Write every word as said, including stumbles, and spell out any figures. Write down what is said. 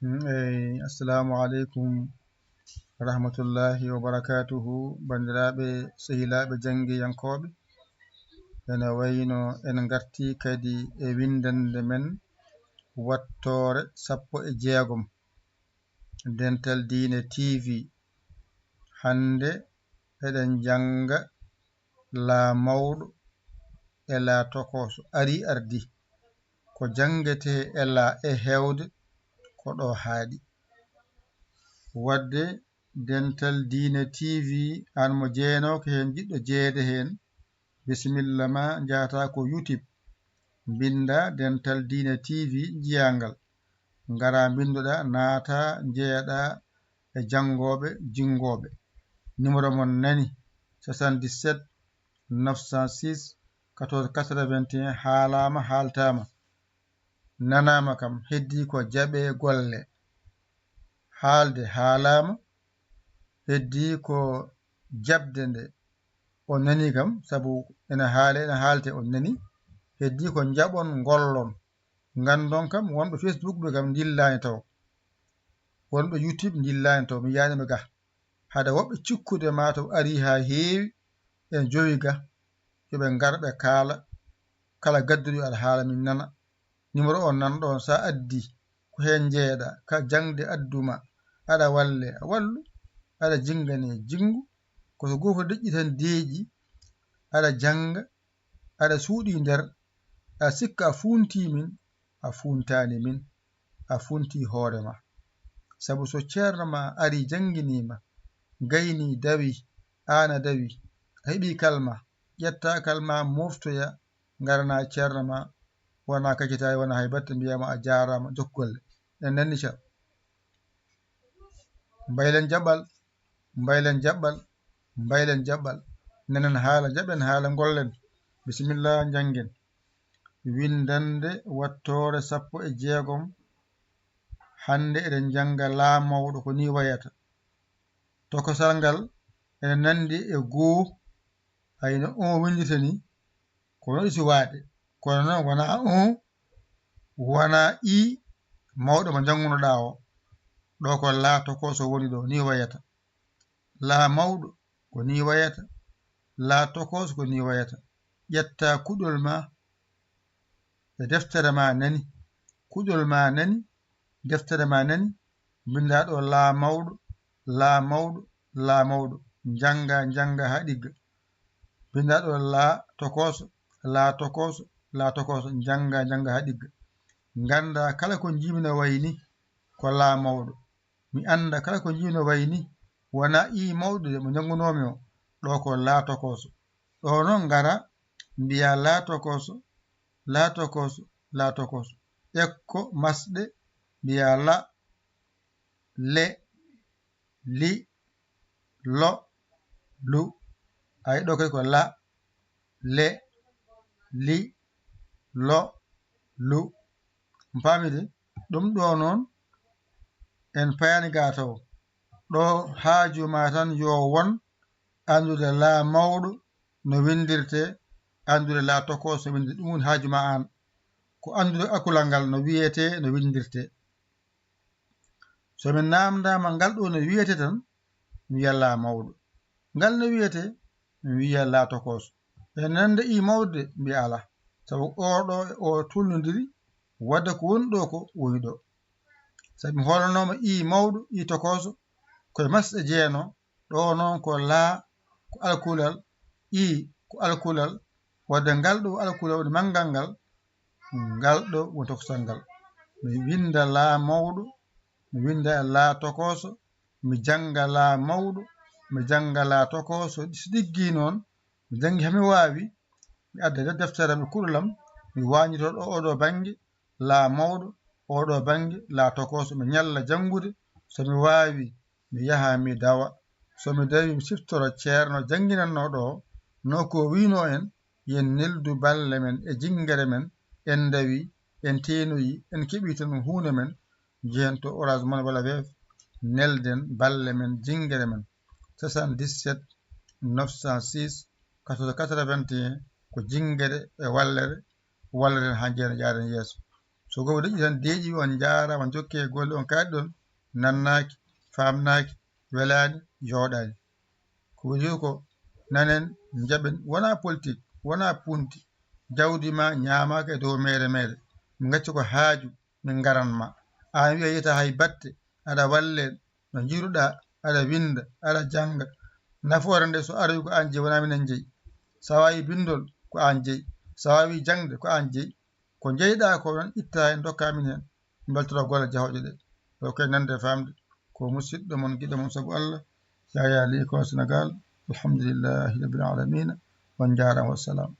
Mm, eyi, assalamu aleykum wa rahmatullahi wa barakatuhu, banndiraaɓe, sehilaaɓe, janngiyankooɓe. Ene wayno en ngartii kadi e winndannde men wattoore sappo e jeegom, Dental Diine T V. Hannde eɗen njannga laa mawɗo e laa tokooso arii ardii. Ko janngetee e laa e heewde ko ɗo haaɗi. Waɗde Dental Diine T V, aan mo jeyanooka heen, jiɗɗo jeyeede heen, bisimilla ma, njahataa ko YouTube, mbinndaa Dental Diine T V, njiyaa ngal. Ngaraa mbinndoɗaa, naataa, njeyaɗaa e janngooɓe, jinngooɓe. Numéro mon nani, soixante-dix-sept neuf cent six quatorze quatre-vingt-un, haalaama, haaltaama, nanaama kam, heddii ko jaɓee golle. Haalde haalaama, heddii ko jaɓde nde. On nanii kam, sabu ene haale, ene haalte, on nanii. Heddii ko njaɓon, ngollon. Nganndon kam, wonɓe Facebook ɓe kam ndillaani taw. Wonɓe YouTube ndillaani taw, mi yiyaani ɓe ga. Hade woɓɓe cikkude maa taw arii haa heewi, en jowi ga, yo ɓe ngar ɓe kaala, kala gadduɗo yo aɗa haala min nana. Numéro o nan ɗoon, so a addii, ko heen njeyeɗaa, ka jaŋde addu ma, aɗa walle, a wallu, aɗa jinngane, jinngu, ko so gooto deƴƴi tan deeƴi, aɗa jannga, aɗa suuɗii nder, aɗa sikka a fuuntii min, a fuuntaani min, a fuuntii hoore ma. Sabu so ceerno ma arii jannginii ma, gaynii, dawii, aan a dawii, a heɓii kalma, ƴettaa kalma, mooftoyaa, ngaranaa ceerno ma, wonaa kacitaari, wonaa hay batte, mbiyaa mo a jaaraama, jokku golle. En nanni cal. Mbaylen jaɓɓal, mbaylen jaɓɓal, mbaylen jaɓɓal. Nanen haala, jaɓen haala, ngollen. Bisimilla, njanngen. Winndannde wattoore sappo e jeegom. Hannde eɗen njannga laa mawɗo, ko nii wayata. Tokosal ngal ene nanndi e goo, hayno on winndata ni, ko noon ɗi suwaade. Kono noon wonaa on, wonaa i mawɗo mo njanngunoɗaa o. Ɗo ko laa tokooso woni ɗo, nii wayata. Laa mawɗo ko nii wayata, laa tokooso ko nii wayata. Ƴettaa kuɗol ma e deftere ma nani, kuɗol ma nani, deftere ma nani, mbinndaa ɗo laa mawɗo, laa mawɗo, laa mawɗo. Njanngaa, njanngaa haa ɗigga. Mbinndaa ɗo laa tokooso, laa tokooso, laa tokooso. Njanngaa, njanngaa haa ɗigga. Nganndaa kala ko njiimi no wayi ni, ko laa mawɗo. Mi annda kala ko njiimi no wayi ni, wonaa i mawɗo de mo njanngunoomi o, ɗo ko laa tokooso. Ɗo noon ngara, mbiyaa laa tokooso, laa tokooso, laa tokooso. Ekko masɗe, mbiyaa la, le, li, lo, lu. Ay, ɗo kay ko la, le, li, lo, lu. On paami de? Ɗum ɗo noon, en payaani gaa taw. Ɗo haaju ma tan yo won anndude laa mawɗo no winndirtee, anndude laa tokooso no winndirtee. Ɗum woni haaju ma aan. Ko anndude alkulal ngal no wiyetee, no winndirtee. So mi naamndaama ngal ɗo no wiyetee tan, mi wiya laa mawɗo. Ngal no wiyetee, mi wiya laa tokooso. E nande i mawɗo de, mbiya alaa. Sabu oo ɗo e oo tullondiri, wadde ko woni ɗo ko woni ɗo. Sabu mi hoolanooma i mawɗo, i tokooso, ko e masɗe jeenoo, ɗo noon ko laa, ko alkulal, i ko alkulal, wadde ngal ɗo alkulal woni manngal ngal, ngal ɗo woni tokosal ngal. Mi winnda laa mawɗo, mi winnda laa tokooso, mi jannga laa mawɗo, mi jannga laa tokooso. So ɗiggii noon, mi janngi haa mi waawi, mi adda nder deftere am e kuɗol am, mi waañitoo ɗo oo ɗo bannge, laa mawɗo, oo ɗo bannge, laa tokooso, mi ñalla janngude, so mi waawi, mi yaha, mi dawa. So mi dawii, mi siftora ceerno jannginannoo ɗo, no ko wiynoo en, yen neldu balle men e jinngere men, en ndawii, en teenoyii, en keɓii tan huunde men, njehen to Orange Money walla Wave, nelden balle men, jinngere men, soixante-dix-sept neuf cent six quatorze quatre-vingt-un, ko jinngere e wallere, walleren haa njeeren, njaaren yeeso. So goɗɗo deƴƴi tan deeƴi, on njaaraama, on njokke golle, on kaaɗi ɗon, nannaaki, faamnaaki, welaani, yooɗaani. Ko woni ko nanen, njaɓen, wonaa politik, wonaa punti. Jawdi ma ñaamaaka e dow meere meere. Min ngacca ko haaju, min ngaran ma. Aan wiya yiyata hay batte, aɗa walle, no njiiruɗaa, aɗa winnda, aɗa jannga. Nafoore nde so aroyi ko aan jeyi, wonaa minen jeyi. So a waawi binndol, ko aan jeyi. So a waawi jaŋde, ko aan jeyi. Ko njeyɗaa ko noon, ittaa heen, ndokkaa min heen. Mbeltoto golle jahooje ɗe. Ɗo kay nande e faamde ko musiɗɗo mon, giɗo mon sabu Allah, Yaya Ly ko Senegal. Alhamdulillahi Rabbil Alamina. On njaaraama, wassalam.